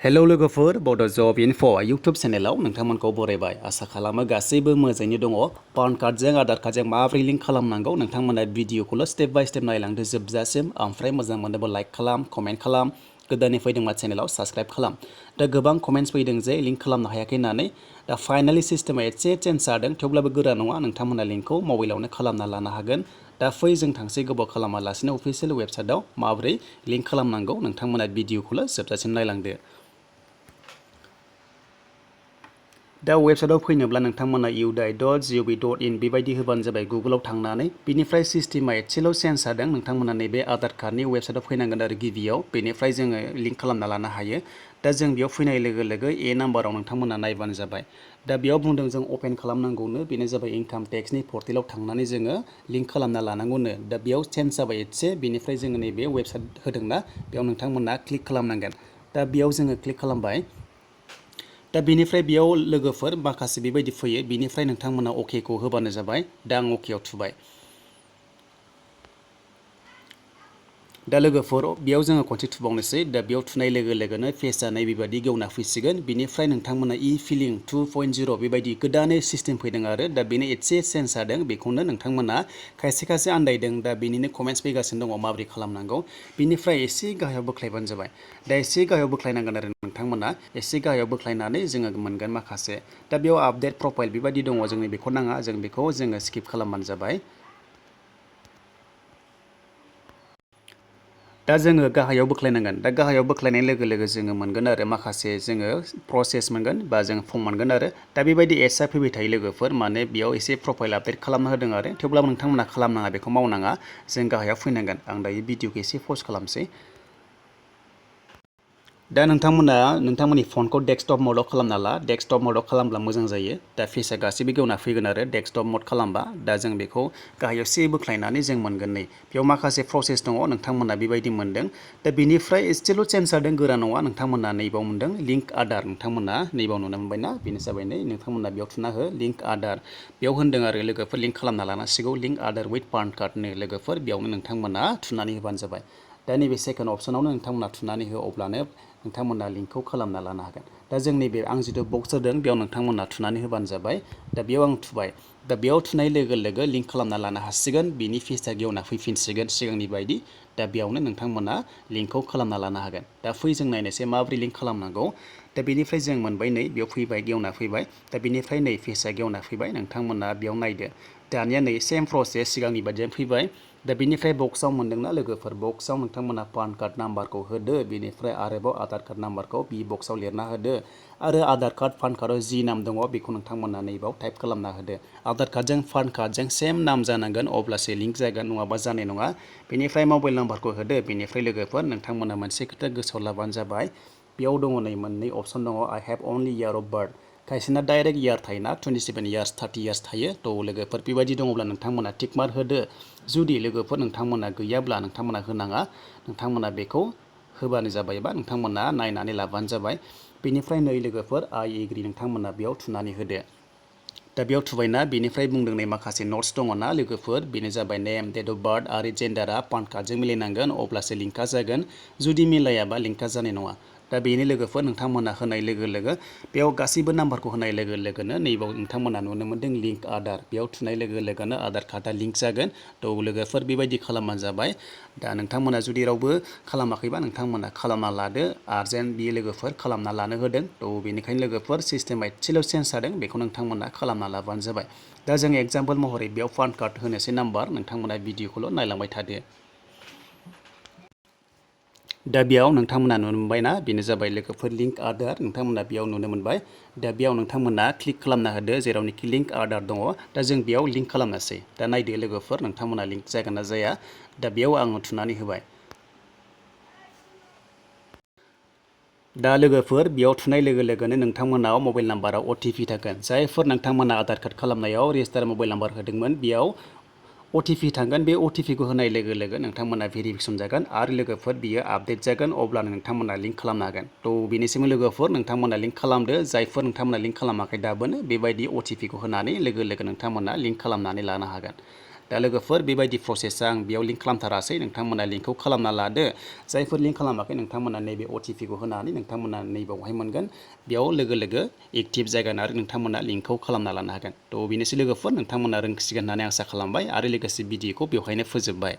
hello लोगोफोर बड' जब enough' YouTube चेनेलाव नोंथांमोनखौ बरायबाय आसा खालामो गासैबो मोजाङैनो दङ पान कार्डजों आधार कार्डजों माबोरै लिंक खालामनांगौ नोंथांमोना भिडिअखौल' स्टेप बाय स्टेप नायलांदो जोबजासिम ओमफ्राय मोजां मोनोबा लाइक खालाम कमेन्ट खालाम गोदानै फैदोंबा चेनेलाव साबस्क्राइब खालाम दा गोबां कमेन्ट्स फैदों जे लिंक खालामनो हायाखै होननानै दा फाइनालि सिस्टेमा एसे चेन्ज जादों थेवब्लाबो गोरा नङा नोंथांमोना लिंकखौ मबाइलावनो खालामना लानो हागोन दा फै जों थांसै गोबाव खालामालासिनो अफिसियेल वेबसाइटआव माबोरै लिंक खालामनांगौ नोंथांमोना भिडिअखौल' जोबजासिम नायलांदो दा वेबसाइटआव फैनोब्ला नोंथांमोना udai.gov.in बेबायदि होबानो जाबाय गुगोलाव थांनानै बिनिफ्राय सिस्टेमा एसेल' चेन्ज जादों नोंथांमोना नैबे आधार कार्डनि वेबसाइटआव फैनांगोन आरो गिबियाव बेनिफ्राय जोङो लिंक खालामना लानो हायो दा जों बेयाव फैनाय लोगो लोगो ए नाम्बाराव नोंथांमोना नायबानो जाबाय दा बेयाव बुंदों जों अपेन खालामनांगौनो बेनो जाबाय इनकाम टेक्सनि पर्टेलाव थांनानै जोङो लिंक खालामना लानांगौनो दा बेयाव चेन्ज जाबाय एसे बेनिफ्राय जोङो नैबे वेबसाइट होदोंना बेयाव नोंथांमोना क्लिक खालामनांगोन दा बेयाव जोङो क्लिक खालामबाय दा बेनिफ्राय बेयाव लोगोफोर माखासे बेबायदि फैयो बेनिफ्राय नोंथांमोना अकेखौ होबानो जाबाय दा आं अकेआव थुबाय दा लोगोफोर बेयाव जोङो खनसे थुबावनोसै दा बेयाव थुनाय लोगो लोगोनो पेजआ नैबेबायदि गेवना फैसिगोन बिनिफ्राय नोंथांमोना इ फिलिं 2.0 बेबायदि गोदानै सिस्टेम फैदों आरो दा बेनो एसे चेन्ज जादों बेखौनो नोंथांमोना खायसे आन्दायदों दा बेनिनो कमेन्ट्स फैगासिनो दङ माबोरै खालामनांगौ बिनिफ्राय एसे गाहायाव बोख्लायबानो जाबाय दा एसे गाहायाव बोख्लायनांगोन आरो नोंथांमोना एसे गाहायाव बोख्लायनानै जोङो मोनगोन माखासे दा बेयाव आपडेट प्रफाइल बेबायदि दङ जोंनि बेखौ नाङा जों बेखौ जोङो स्किप खालामबानो जाबाय दा जोङो गाहायाव बोख्लायनांगोन दा गाहायाव बोख्लायनाय लोगो लोगो जोङो मोनगोन आरो माखासे जोङो प्रसेस मोनगोन बा जों फर्म मोनगोन आरो दा बेबायदि एड्सआ फैबाय थायो लोगोफोर माने बेयाव एसे प्रफाइल आपडेट खालामना होदों आरो थेवब्लाबो नोंथांमोना खालामनाङा बेखौ मावनाङा जों गाहायाव फैनांगोन आं दायो भिडिअखौ एसे पज खालामसै दा नोंथांमोना नोंथांमोननि फनखौ डेस्कटप मडआव खालामना ला डेस्कटप मडआव खालामब्ला मोजां जायो दा पेजआ गासैबो गेवना फैगोन आरो डेस्कटप मड खालामबा दा जों बेखौ गाहायाव से बोख्लायनानै जों मोनगोन नै बेयाव माखासे प्रसेस दङ नोंथांमोना बेबायदि मोनदों दा बेनिफ्राय एसेल' चेन्ज जादों गोरा नङा नोंथांमोना नैबाव मोनदों लिंक आधार नोंथांमोना नैबाव नुनो मोनबायना बेनो जाबाय नै नोंथांमोना बेयाव थुना हो लिंक आधार बेयाव होनदों आरो लोगोफोर लिंक खालामना लानांसिगौ लिंक आधार विथ पान कार्डनो लोगोफोर बेयावनो नोंथांमोना थुनानै होबानो जाबाय दा नैबे सेकेन्ड अपसनावनो नोंथांमोना थुनानै हो अब्लानो नोंथांमोना लिंकखौ खालामना लानो हागोन दा जों नैबे आं जिथु बक्स होदों बेयाव नोंथांमोना थुनानै होबानो जाबाय दा बेयाव आं थुबाय दा बेयाव थुनाय लोगो लोगो लिंक खालामना लानो हासिगोन बिनि पेजआ गेवना फैफिनसिगोन सिगांनि बायदि दा बेयावनो नोंथांमोना लिंकखौ खालामना लानो हागोन दा फै जों नायनोसै माबोरै लिंक खालामनांगौ दा बेनिफ्राय जों मोनबाय नै बेयाव फैबाय गेवना फैबाय दा बेनिफ्राय नै पेजआ गेवना फैबाय नोंथांमोना बेयाव नायदो दानिया नै सेम प्रसेस सिगांनि बायदियानो फैबाय दा बेनिफ्राय बक्सआव मोनदोंना लोगोफोर बक्सआव नोंथांमोना पान कार्ड नाम्बारखौ होदो बेनिफ्राय आरोबाव आधार कार्ड नाम्बारखौ बि बक्सआव लिरना होदो आरो आधार कार्ड पान कार्डआव जि नाम दङ बेखौ नोंथांमोना नैबाव टाइप खालामना होदो आधार कार्डजों पान कार्डजों सेम नाम जानांगोन अब्लासो लिंक जागोन नङाबा जानाय नङा बेनिफ्राय मबाइल नाम्बारखौ होदो बेनिफ्राय लोगोफोर नोंथांमोना मोनसे खोथा गोसोआव लाबानो जाबाय बेयाव दङ नै मोननै अपसन दङ I have only year of birth खायसेना डाइरेक्ट इयार थायोना 27 इयार्स 30 इयार्स थायो थ' लोगोफोर बेबायदि दङब्ला नोंथांमोना टिक मार्क होदो जुदि लोगोफोर नोंथांमोना गैयाब्ला नोंथांमोना होनाङा नोंथांमोना बेखौ होबानो जाबाय बा नोंथांमोना नायनानै लाबानो जाबाय बेनिफ्राय नै लोगोफोर आइ एग्रि नोंथांमोना बेयाव थुनानै होदो दा बेयाव थुबायना बेनिफ्राय बुंदों नै माखासे नट्स दङ ना लोगोफोर बेनो जाबाय नेम डेट अफ बार्थ आरो जेन्डारा पान कार्डजों मिलायनांगोन अब्लासो लिंकआ जागोन जुदि मिलायाबा लिंकआ जानाय नङा दा बेनि लोगोफोर नोंथांमोना होनाय लोगो लोगो बेयाव गासैबो नाम्बारखौ होनाय लोगो लोगोनो नैबाव नोंथांमोना नुनो मोन्दों लिंक आधार बेयाव थुनाय लोगो लोगोनो आधार कार्डआ लिंक जागोन थ' लोगोफोर बेबायदि खालामबानो जाबाय दा नोंथांमोना जुदि रावबो खालामाखैबा नोंथांमोना खालामना लादो आर्जेन्ट बियो लोगोफोर खालामना लानो होदों थ' बेनिखायनो लोगोफोर सिस्टेमा एसेल' चेन्ज जादों बेखौ नोंथांमोना खालामना लाबानो जाबाय दा जों एगजाम्पोल महरै बेयाव पान कार्ड होनोसै नाम्बार नोंथांमोना भिडिअखौल' नायलांबाय थादो दा बेयाव नोंथांमोना नुनो मोनबायना बेनो जाबाय लोगोफोर लिंक आधार नोंथांमोना बेयाव नुनो मोनबाय दा बेयाव नोंथांमोना क्लिक खालामना होदो जेरावनोखि लिंक आधार दङ दा जों बेयाव लिंक खालामनोसै दा नायदो लोगोफोर नोंथांमोना लिंक जागोन ना जाया दा बेयाव आङो थुनानै होबाय दा लोगोफोर बेयाव थुनाय लोगो लोगोनो नोंथांमोनाव मबाइल नाम्बाराव अटिपि थागोन जायफोर नोंथांमोना आधार कार्ड खालामनायाव रेजिस्टार मबाइल नाम्बार होदोंमोन बेयाव अटिपि थांगोन बे अटिपिखौ होनाय लोगो लोगो नोंथांमोना भेरिफिकेसन जागोन आरो लोगोफोर बियो आपडेट जागोन अब्लानो नोंथांमोना लिंक खालामनो हागोन थ' बेनिसिम लोगोफोर नोंथांमोना लिंक खालामदो जायफोर नोंथांमोना लिंक खालामाखै दाबोनो बेबायदि अटिपिखौ होनानै लोगो लोगो नोंथांमोना लिंक खालामनानै लानो हागोन दा लोगोफोर बेबायदि प्रसेसा आं बेयाव लिंक खालामथारासै नोंथांमोना लिंकखौ खालामना लादो जायफोर लिंक खालामाखै नोंथांमोना नैबे OTP खौ होनानै नोंथांमोना नैबावहाय मोनगोन बेयाव लोगो लोगो एक्टिभ जागोन आरो नोंथांमोना लिंकखौ खालामना लानो हागोन थ' बेनोसै लोगोफोर नोंथांमोना रोंसिगोन होननानै आसा खालामबाय आरो लोगोसे भिडिअखौ बेवहायनो फोजोबबाय